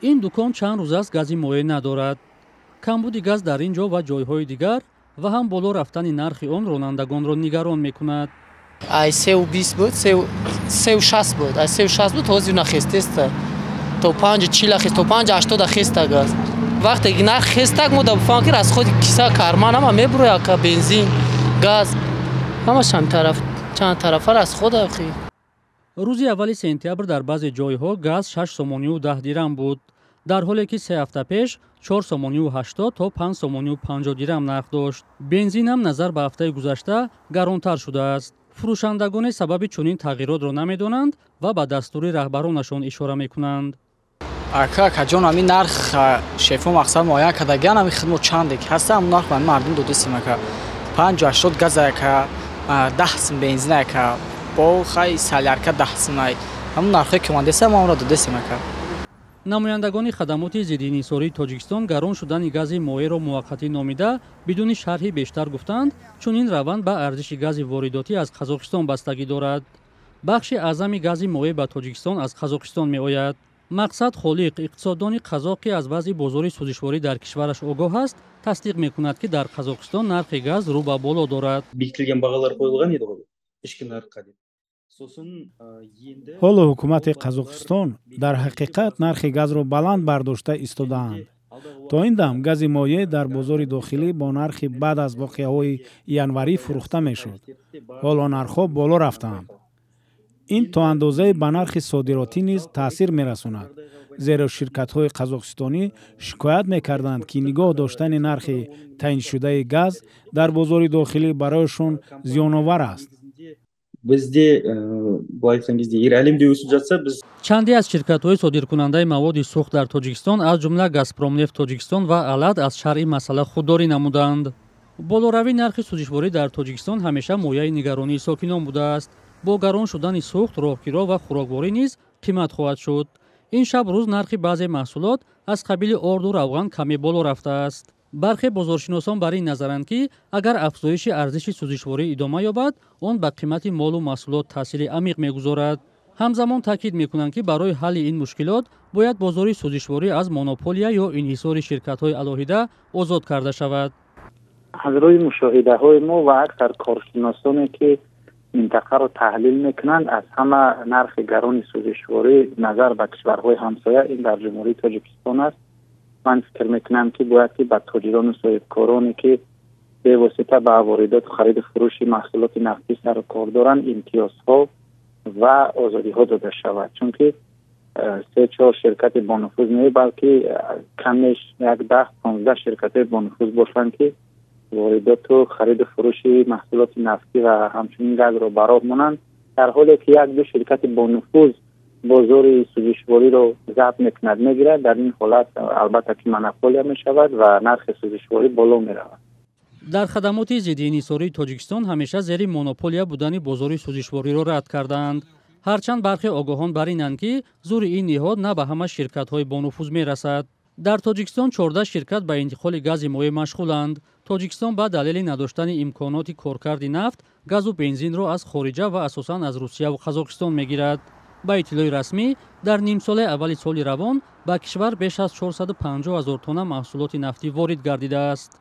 Ин дукон чанд рӯз аст гази моеъ надорад. Камбуди газ дар ин ҷо ва ҷойҳои дигар ва ҳам боло рафтани нархи он ронандагонро нигарон мекунад. Ай 3,20 буд, 3,60 буд, ай 3,60 буд, ҳозир нахестеста. То 5,40 хест, то 5,80 хеста газ. Вақте ки нарх хестак, мо да бифаҳмам, ки расходи киса карман ҳама мебурояд, ка бензин, газ, ҳамаш ҳам тараф, чанд тарафа расход ахи. Рӯзи аввали сентябр дар баъзе ҷойҳо газ 6 сомонию 10 дирам буд, дар ҳоле ки 3 ҳафта пеш 4 сомонию 80 то 5 сомонию 50 дирам нарх дошт. Бензин ҳам назар ба ҳафтаи гузашта гаронтар шудааст. Фурӯшандагоне сабаби чунин тағйиротро намедонанд ва ба дастури раҳбаронашон ишора мекунанд. Ака, акаҷон, ҳамин нарх шефо мақсад муайян кардагиан. Ҳамин хидмат чанде ки ҳаста, ҳамн нарх ба мардум додистем, ака. 5,80 газ, ака, 10 сум бензин, ака, бо хай солярка 10 сум. Ай ҳамн нархҳое ки омадеста, мо онро додистем, ака. Намояндагони хадамоти зиддиинҳисории Тоҷикистон гарон шудани гази моеъро муваққатӣ номида, бидуни шарҳи бештар гуфтанд, чунин раванд ба арзиши гази воридотӣ аз Қазоқистон бастагӣ дорад. Бахши аъзами гази моеъ ба Тоҷикистон аз Қазоқистон меояд. Мақсад Холиқ, иқтисоддони қазоқ, ки аз вазъи бозори сӯзишворӣ дар кишвараш огоҳ аст, тасдиқ мекунад, ки дар Қазоқистон нархи газ рӯ ба боло дорад. Бекітілген бағалар қойылған еді ғой ішкі нарыққа деп. Сосын енді Ҳоло ҳукумати Қазоқистон дар ҳақиқат нархи газро баланд бардошта истодаанд. То ин дам гази моеъ дар бозори дохилӣ бо нархи баъд аз воқеаҳои январӣ фурӯхта мешуд. Ҳоло нархҳо боло рафтаанд. Ин то андозае ба нархи содиротӣ низ таъсир мерасонад, зеро ширкатҳои қазоқистонӣ шикоят мекарданд, ки нигоҳ доштани нархи таъиншудаи газ дар бозори дохилӣ барояшон зиёновар аст. Бізде, былай айтқан кезде, егер әлемде өсіп жатса, біз Чанде аз ширкатҳои содиркунандаи маводи сӯхт дар Тоҷикистон, аз ҷумла Газпромнефт Тоҷикистон ва Алат, аз шарҳи масъала худдорӣ намуданд. Болоравии нархи сӯзишворӣ дар Тоҷикистон ҳамеша мояи нигаронии сокинон будааст. Бо гарон шудани сӯхт, роҳкиро ва хӯрокворӣ низ қимат хоҳад шуд. Ин шаб рӯз нархи баъзе маҳсулот аз қабили орду равған каме боло рафтааст. Бархе бозоршиносон бар ин назаранд, ки агар афзоиши арзиши сӯзишворӣ идома ёбад, он ба қимати молу маҳсулот таъсири амиқ мегузорад. Ҳамзамон таъкид мекунанд, ки барои ҳалли ин мушкилот бояд бозори сӯзишворӣ аз монополия ё инҳисори ширкатҳои алоҳида озод карда шавад. Аз рӯи мушоҳидаҳои мо ва аксар коршиносоне, ки минтақаро таҳлил мекунанд, аз ҳама нархи гарони сӯзишворӣ назар ба кишварҳои ҳамсоя ин дар Ҷумҳурии Тоҷикистон аст. Ман фикр мекунам, ки бояд ки ба тоҷирону соҳибкороне, ки бевосита ба воридоту хариду фурӯши маҳсулоти нафтӣ сару кор доранд, имтиёзҳо ва озодиҳо дода шавад, чунки се чор ширкати бонуфуз не, балки камеш як 10-15 ширкатҳои бонуфуз бошанд, ки воридоту хариду фурӯши маҳсулоти нафтӣ ва ҳамчунин газро ба роҳ монанд. Дар ҳоле ки як ду ширкати бонуфуз бозори сӯзишвориро забт мекунад, мегирад, дар ин ҳолат албатта ки монополия мешавад ва нархи сӯзишворӣ боло меравад. Дар хадамоти зиддиинҳисории Тоҷикистон ҳамеша зери монополия будани бозори сӯзишвориро рад кардаанд. Ҳарчанд бархе огоҳон бар инанд, ки зури ин ниҳод на ба ҳама ширкатҳои бонуфуз мерасад. Дар Тоҷикистон 14 ширкат ба интиқоли гази моеъ машғуланд. Тоҷикистон ба далели надоштани имконоти коркарди нафт газу бензинро аз хориҷа ва асосан аз Русияву Қазоқистон мегирад. Ба иттилои расмӣ, дар нимсолаи аввали соли равон ба кишвар беш аз 450 ҳазор тонна маҳсулоти нафтӣ ворид гардидааст.